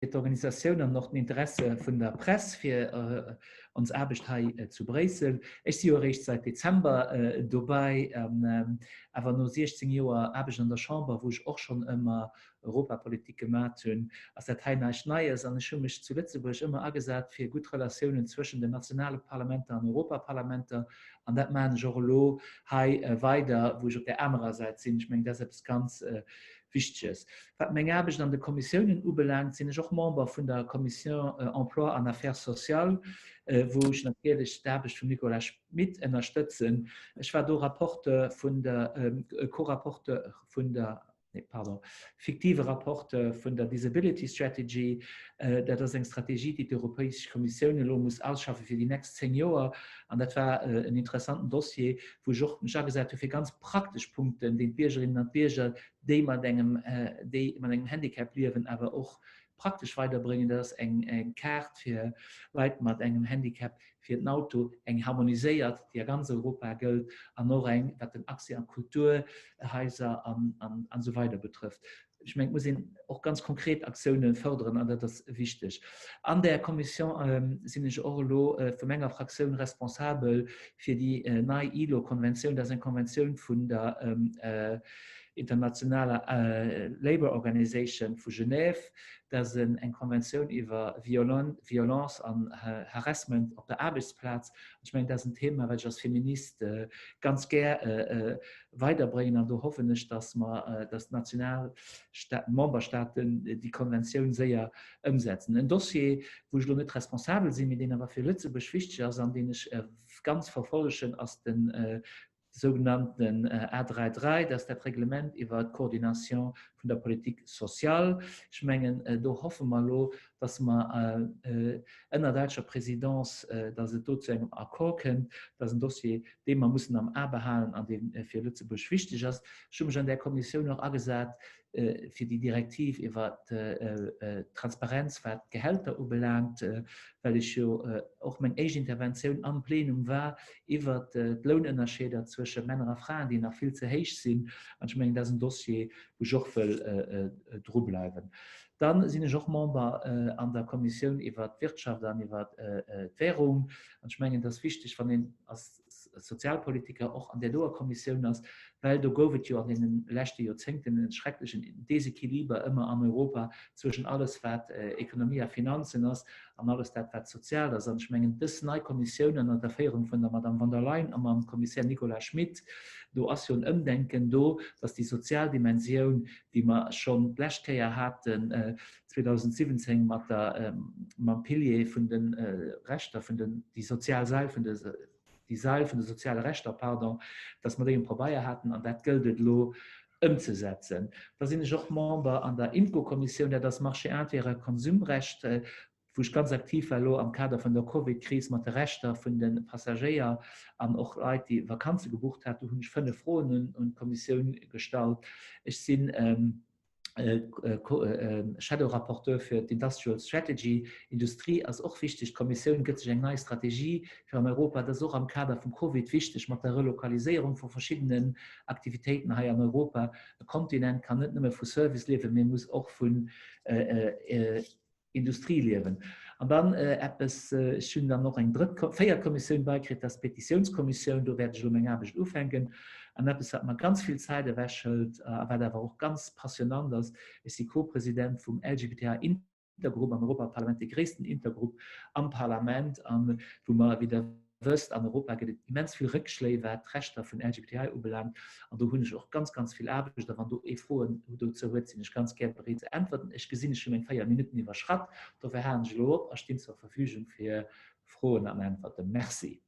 d'Organisatioun an och den Interesse vun der Press fir ons Aarbecht hei zu Bréissel. Ech si jo eréischt säit Dezember dobäi, awer no 16 Joer Aarbecht an der Chamber, wou ech och schonn ëmmer Europapolitik gemat hunn, ass dat hei näischt Neies. An ech hu mech zu Lëtzebuerg ëmmer agesat fir gutt Relatiounen zwëschen den nationale Parlamenter an Europaparlamenter. An dat maachen ech och elo hei weider, wou ech op där anerer Säit sinn. Ech mengen, dat ass eppes ganz Wichteges. Wat meng Aarbecht an de Kommissiounen ubelaangt, sinn ech och Member vun der Commission Emploi an Affaires sociales, wou ech natierlech d'Aarbecht vum Nicolas Schmit ënnerstëtzen. Ech war do Rapporteur vun der, Co-Rapporteur vun der, nee, pardon, fiktive Rapporteur vun der Disability Strategy. Dat ass eng Strategie, déi d'Europäesch Kommissioun elo muss ausschaffe fir déi nächst 10 Joer. An dat war en interessanten Dossier, wou ech och mech agesat hu fir ganz praktesch Punkten, déi d'Biergerinnen an d'Bierger, déi mat engem, déi mat engem Handicap liewen, awer och praktesch weiderbréngen. Dat ass eng, eng Kaart fir Leit mat engem Handicap fir den Auto, eng harmoniséiert, déi a ganz Europa gëllt, an och eng, wat den Accès an d'Kulturhaiser an, an, an esou weider betrëfft. Ech mengen, et muss een och ganz konkret Aktiounen fërderen an dat ass wichteg. An där Commission sinn ech och elo vu menger Fraktioun responsabel fir déi nei ILO-Konventioun. Dat ass eng Konventioun vun der internationaler Labour Organization vu Genève. Dat ass eng Konventioun iwwer Violence an Harassment op der Aarbechtsplaz. Ech mengen, dat ass en Thema, wat ech als Feminist ganz gär weiderbréngen an do hoffen ech, dass mer, dass d'national Memberstaaten déi Konventioun séier ëmsetzen. En Dossier, wou ech elo net responsabel sinn, mee deen awer fir Lëtzebuerg wichteg ass an deen ech ganz verfollegen, ass de sougenannten A33, dat ass dat Reglement iwwert d'Coordination vun der Politique sociale. Ech mengen, do hoffe mer elo, dass mer ënner däitscher Présidence, dass et do zu engem Accord kënnt. Dat ass en Dossier, dee mer mussen am A behalen an dee fir Lëtzebuerg wichteg ass. Ech hu mech an där Kommissioun och agesat fir déi Direktiv iwwer d'Transparenz, wat d'Gehälter ubelaangt, well ech jo och meng éischt Interventioun am Plenum war iwwert d'Lounënnerscheeder zwësche Männer a Fraen, déi nach vill ze héich sinn. An ech mengen, dat ass en Dossier, wou ech och wëll drubleiwen. Da sinn ech och Member an der Kommissioun iwwert d'Wirtschaft an iwwert d'Währung. An ech mengen, et ass wichteg, wann een als Sozialpolitiker och an där doer Kommissioun ass, well do gouf et jo an deene leschte Joerzéngten e schrecklechen Desequiliber ëmmer an Europa zwëschen alles, wat Ekonomie a Finanzen ass, an alles dat, wat sozial ass. An ech mengen, dës nei Kommissioun ënner der Féierung vun der Madame von der Leyen a mam Kommissär Nicolas Schmit, do ass jo en Ëmdenken do, dass déi sozial Dimensioun, déi mer schonn d'lescht Kéier haten 2017 mat der, mam Pilier vun de Rechter, vun den, déi sozial Sail vun de, déi Sail vun de soziale Rechter, pardon, dass mer déi um Pabeier haten an dat gëllt et elo ëmzesetzen. Da sinn ech och Member an der IMCO-Kommissioun, dat ass Marché intérieur, Konsumrecht, wou ech ganz aktiv war elo am Kader vun der Covid-Kris mat de Rechter vun de Passagéier an och Leit, déi Vakanze gebucht haten. Do hunn ech 5 Froen un d'Kommissioun gestallt. Ech sinn Shadow-Rapporteur fir d'Industrial Strategy. Industrie ass och wichteg. D'Kommissioun gëtt sech eng nei Strategie fir an Europa. Dat ass och am Kader vum Covid wichteg mat der Relokaliséierung vu verschiddenen Aktivitéiten hei an Europa. E Kontinent kann net nëmme vu Service liewen, mee muss och vun Industrie liewen. An dann eppes, ech hunn dann och eng drëtt, véiert Kommissioun beikritt, dat ass d'Petitiounskommissioun. Do wäert ech elo meng Aarbecht ufänken. An eppes, wat mer ganz vill Zäit ewechhëlt a wat awer och ganz passionnant ass, Ech si Co-President vum LGBTI-Intergrupp am Europaparlament, dee gréissten Intergrupp am Parlament, a wou mer, wéi Der wësst, an Europa gëtt et immens vill Réckschléi wat d'Rechter vun LGBTI ubelaangt an do hunn ech och ganz, ganz vill Aarbecht. A wann do ee Froen dozou huet, sinn ech ganz gär bereet ze äntwerten. Ech gesinn, ech hu meng 4 Minutten iwwerschratt, dofir halen ech elo op a stinn zur Verfügung fir Froen an Äntwerten. Merci.